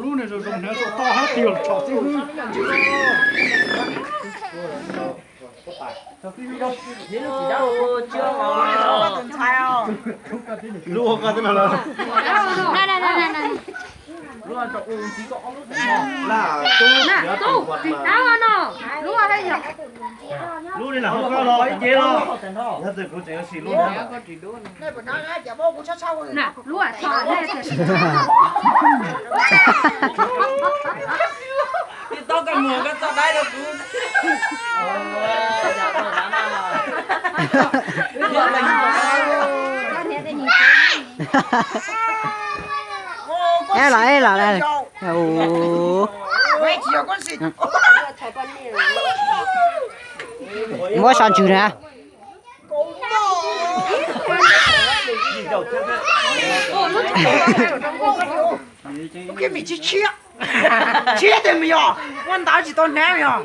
Lub niag zoo zoo hnav tso toj hab tiag tso xwb. Lub ua koj twb no lawm. Lub ni lam hu koj los ib ce los. Yog txawm kuv tseem yuav sim lub na. Tib tau koj muag koj txoj dab rau kuv. Eb los eb los. Muab so ntsws na. Tshiab tiag mas yog, ua ntawd tsis tau hnab yog.